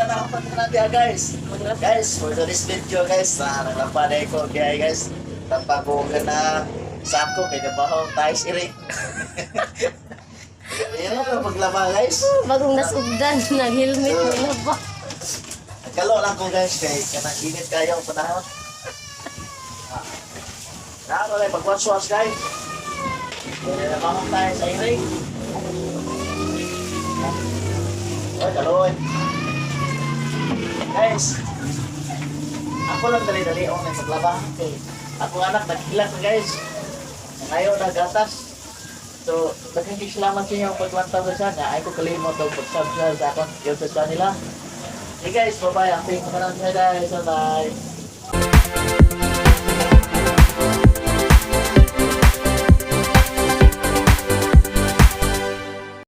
na ako na natin, guys. Guys, for today's video, guys, na naglapa na ko kaya, guys. Tampa ko na sako kay nabaho tayo iri. Yan na paglaba, guys. Bagong nasugdan, nag-helmet mo ba? Nagkalo lang ko, guys, kay kanang init kayo ang panahon. Ah. Naro na pagwaswas, guys. Kaya nabaho tayo sa iri. Oy, kaloy. Guys, ako lang dali-dali ako ng paglaba. Kay ako anak, naghilak na, guys. Ngayon, nagatas. So, daghang salamat sa inyo pag 1,000 sana. Ay ko kalimot og pag-subscribe sa akong YouTube channel. Hey guys, bye-bye. Ang tingin ko na lang, guys. Bye-bye.